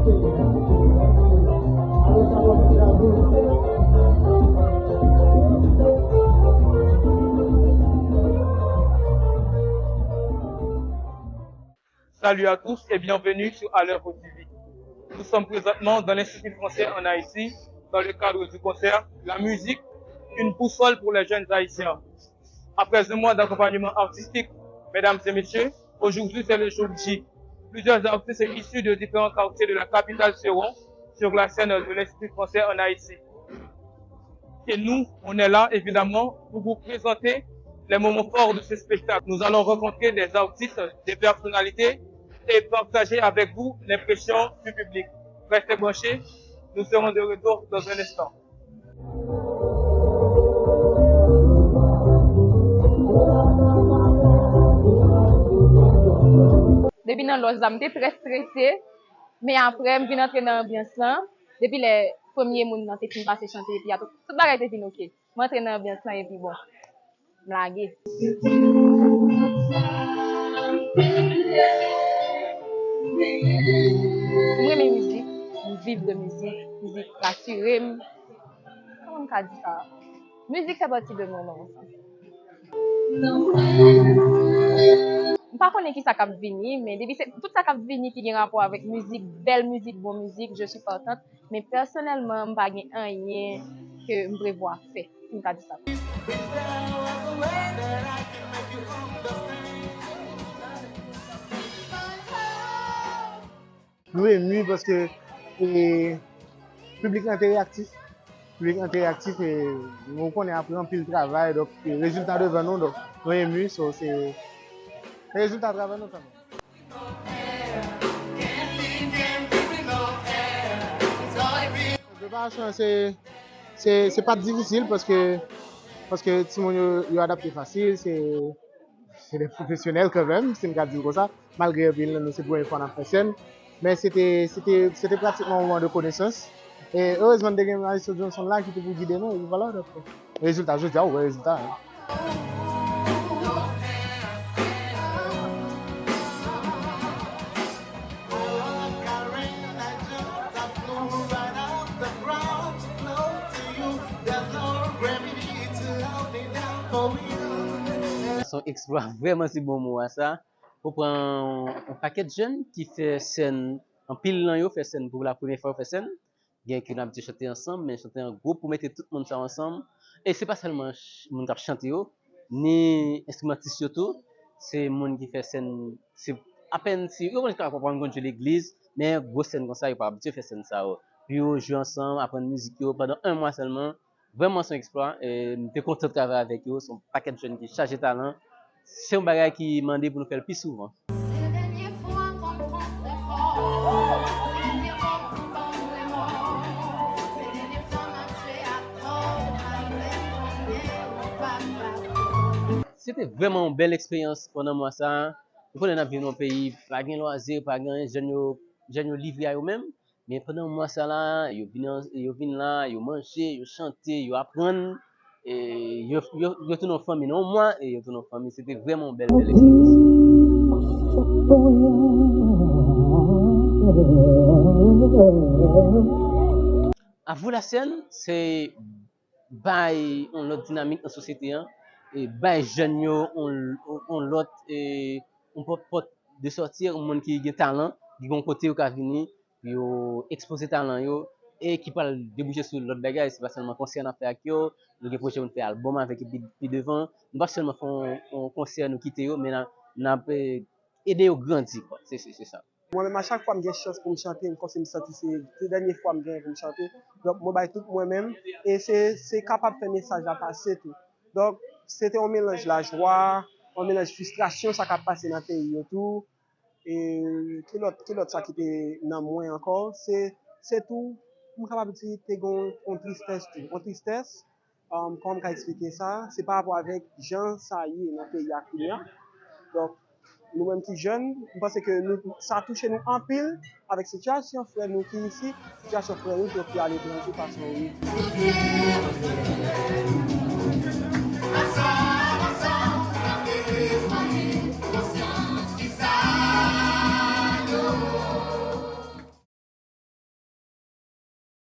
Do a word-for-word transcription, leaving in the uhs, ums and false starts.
Salut à tous et bienvenue sur Alervo T V. Nous sommes présentement dans l'Institut français en Haïti, dans le cadre du concert La musique, une boussole pour les jeunes haïtiens. Après un mois d'accompagnement artistique, mesdames et messieurs, aujourd'hui c'est le jour J. Plusieurs artistes issus de différents quartiers de la capitale seront sur la scène de l'Institut français en Haïti. Et nous, on est là, évidemment, pour vous présenter les moments forts de ce spectacle. Nous allons rencontrer des artistes, des personnalités et partager avec vous l'impression du public. Restez branchés, nous serons de retour dans un instant. Depi nan lòj la, m te trè strese, men apre, m vin antre nan anbyans lan. Depi lè premye moun nan te fin pase chante, epi a tout, tout bagay te vin oke. M antre nan anbyans lan, epi bon, m lage. M renmen mizik, m viv de mizik, mizik rasire m. Kòman m ka di sa? Mizik fè pati de mwen nan yon sans. M pa konnen ki sa k ap vini, men depi se tout sa k ap vini ki gen rapò avèk mizik, bèl mizik, bon mizik, je suis partante. Men pèsonèlman, m pa gen anyen ke m prevwa fè, si m ka di sa konsa. Nou emi paske, e, piblik lan te reyaktif. Piblik lan te reyaktif e nou konnen apre anpil travay, donk, e, rezilta devan nou, donk, nou emi, so, se rezilta travay nou kanmenm. Preparasyon an, se, se, se pa t difisil paske, paske timoun yo, yo adapte fasil, se, se de pwofesyonèl kanmenm, si m ka di l konsa, malgre anpil nan nou se premye fwa n ap fè sèn, men se te, se te, se te pratikman yon moman de konesans. E erezman, n te gen Maestro Johnson la ki te pou gide nou, epi vwala, donk, rezilta, jodi a, ou wè rezilta a. Se yon eksplwa, vrèman se bon mo a sa. Ou pran yon pakèt jèn ki fè sèn, anpil nan yo fè sèn pou la premyè fwa yo fè sèn. Gen ki nou abitye chante ansanm, men chante an gwoup pou mete tout moun sa yo ansanm. E se pa sèlman ch-, moun k ap chante yo, ni enstrimantis yo tou. Se moun ki fè sèn, se apèn si yo konn, konn jwe legliz, men gwo sèn konsa, yo pa abitye fè sèn sa yo. Pou yo jwe ansanm, aprann mizik yo pandan yon mwa sèlman, vrèman se yon eksplwa. E m te kontan travay avèk yo, se yon pakèt jèn ki chaje talan. Se yon bagay ki mande pou nou fè l pi souvan. Se dènye fwa kò m kontre kò w, se dènye kò w pou ban m remò, se dènye fwa m ap jwe ak kò w, malgre m konnen ou pa dakò. Se te vrèman yon bèl eksperyans pandan mwa sa a. Ou konnen n ap viv nan yon peyi, pa gen lwazi, pa gen anyen, jèn yo, jèn yo livre a yo menm. Men pandan mwa sa la, yo vin an, yo vin la, yo manje, yo chante, yo aprann, e yo, yo, yo tounen yon fanmi nan yon mwa, e yo tounen yon fanmi. Se te vrèman yon bèl, bèl eksperyans. Avou la sèn, se bay yon lòt dinamik nan sosyete an, e bay jèn yo yon, yon lòt, e yon pòt, pòt de sòti, yon moun ki gen talan, ki gen yon kote yo ka vini, pou yo ekspoze talan yo, e ki pral debouche sou lòt bagay. Se pa sèlman konsè n ap fè ak yo, nou gen pwojè pou n fè albòm avèk yo pi, pi devan. Nou p ap sèlman fè yon, yon konsè, nou kite yo, men n ap, n ap, e, ede yo grandi, kwa. Se, se, se sa. Mwen menm, a chak fwa m gen chans pou m chante, m kòmsi m santi se, se dènye fwa m genyen pou m chante. Donk, mwen bay tout mwen menm, e se, se kapab fè mesaj la pase tou. Donk, se te yon melanj lajwa, yon melanj fristrasyon, sa k ap pase nan peyi yo tou. E ki lòt, ki lòt sa ki te nan mwen ankò? Se, se tou, m kapab di, te gen yon, yon tristès tou. Yon tristès, um, kòman m ka eksplike sa? Se pa rapò avèk jan sa ye nan peyi a kounye a. Donk, nou menm ki jèn, m panse ke nou, sa touche nou anpil avèk sitiyasyon frè nou ki isi, sitiyasyon frè nou ki aletranje, fason yo ye.